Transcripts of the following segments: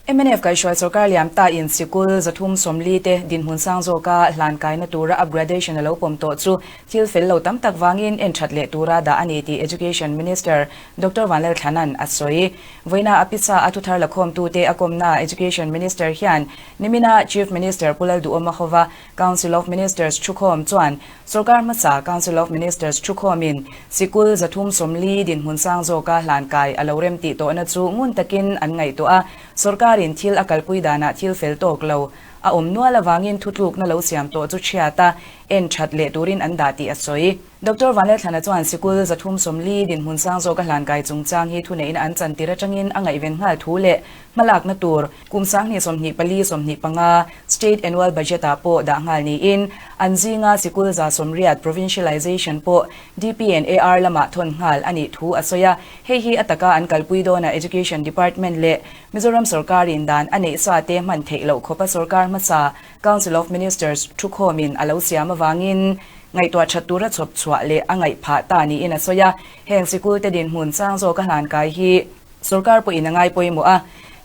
Mnf kaihhruai sorkar liam ta in sikul 340 te dinhmun sang zawka hlan kaina tura upgradation a lo pawm tawh chu thil fel lo tam tak vangin en that leh tura dah a ni tih Education Minister Doctor Vanlalthlana'n a sawi. Vawiina a pisa a thuthar lakhawmtute a kawmna Education Minister hian nimina Chief Minister Pu Lalduhawma hova Council of Ministers thukhawm chuan sorkar hmasa Council of Ministers thukhawmin sikul 340 dinhmun sang zawka hlan kai a lo rem tih tawhna chu ngun takin an ngaihtuah a, sorkarin thil a kalpui danah thil fel tawk lo a awm nual avangin thutlukna lo siam tawh chu chhiat a, en that leh turin an dah tih a sawi. Doctor Vanlalthlana chuan sikul 340 dinhmun sang zawka hlan kai chungchang hi thuneihna an chantir atangin a ngaihven nghal thu leh hmalakna tur kum 2024 25 State Annual Budget-ah pawh dah nghal niin an zinga sikul 180 provincialization pawh DPNAR lamah thawn nghal a nih thu a sawi a. Hei hi a taka an kalpui dawnah Education Department leh Mizoram sorkarin dan a neih sa te hman theih loh khawpa sorkar hmasa Council of Ministers thukhawmin a lo siam avangin ngaihtuah that tura chhawp chhuah leh a ngaih phah ta niin a sawi a. Heng sikul te dinhmun chang zawka hlan kai hi sorkar pawhin a ngai pawimawh a,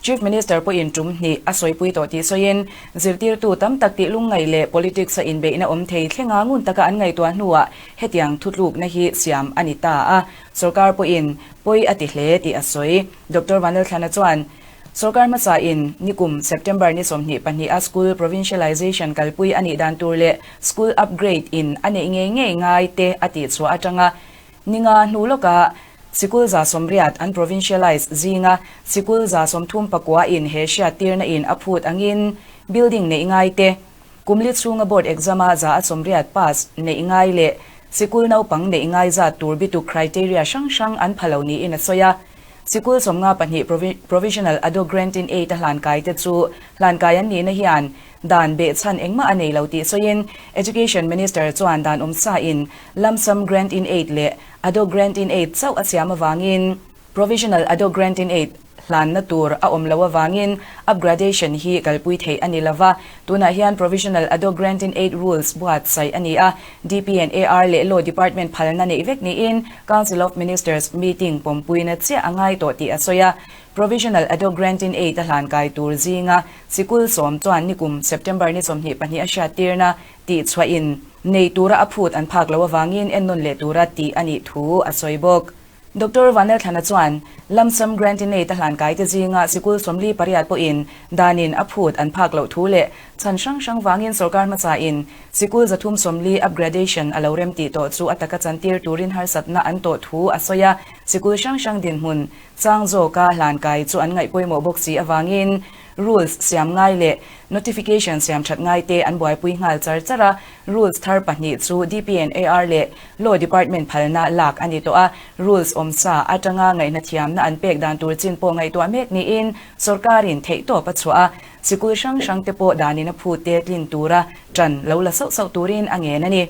Chief Minister pawhin tum hnih a sawipui tawh tih sawiin zirtirtu tam tak tih lungngaih leh politics a inbeihna awm thei thlenga ngun taka an ngaihtuah hnuah hetiang thutlukna hi siam a ni ta a, sorkar pawhin pawi a ti hle tih a sawi. Doctor Vanlalthlana chuan sorkar hmasa in nikum September ni 22 a school provincialization kalpui a nih dan tur leh school upgrade in a neih ngei ngei ngai te a tih chhuah atanga ninga hnu lawka sikul 180 an provincialize zinga sikul 39 in he hriat tirna in a phut angin building neih ngai te kumli chhunga board exam a 180 pass neih ngai leh sikul naupang neih ngai zat tur bituk criteria hrang hrang an phalo niin a sawi a. Sikul 52 provisional ado grant in aid a hlan kai te chu hlan kai an ni na hian dan be chan engma a nei lo tih sawiin Education Minister chuan dan awm sa in lump sum grant in aid leh ado grant in aid chauh a siam awangin provisional ado grant in aid hlan na tur a awm lo awangin upgradation hi kalpui thei ani lova. Tunah hian provisional ado grant in aid rules buat sai ani a, DPNAR leh Law Department phalna nei vek niin Council of Ministers meeting pawmpuina chiah a ngai tawh tih a sawi a. Provisional ado grant in aid a hlan kai tur zinga sikul 10 chuan nikum September ni 22 a hriat tirna tih chhuahin nei tura a phut an phak lo awangin ennawn leh tura tih a nih thu a sawi bawk. Doctor Vanlalthlana chuan lump sum grant in aid a hlan kai te zinga sikul 48 pawhin danin a phut an phak loh thu leh chan hrang hrang wangin sorkar hmasa in sikul 340 upgradation a lo rem tih tawh chu a taka chantir turin harsatna an tawh thu a sawi a. Sikul hrang hrang dinhmun chang zawka hlan kai chu an ngaih pawimawh bawk si awangin rules siam ngai leh notification siam that ngai te an buaipui nghal char char a. Rules thar pahnih chu DPNAR leh Law Department phalna lak ani tawh a, rules awm sa atanga ngaihna thiamna an pek dan tur chin pawh ngaihtuah mek niin sorkarin theih tawp a chhuah a, sikul hrang hrang te pawh danin a phu te tlin tura tan lo la sauh sauh turin a ngen a ni.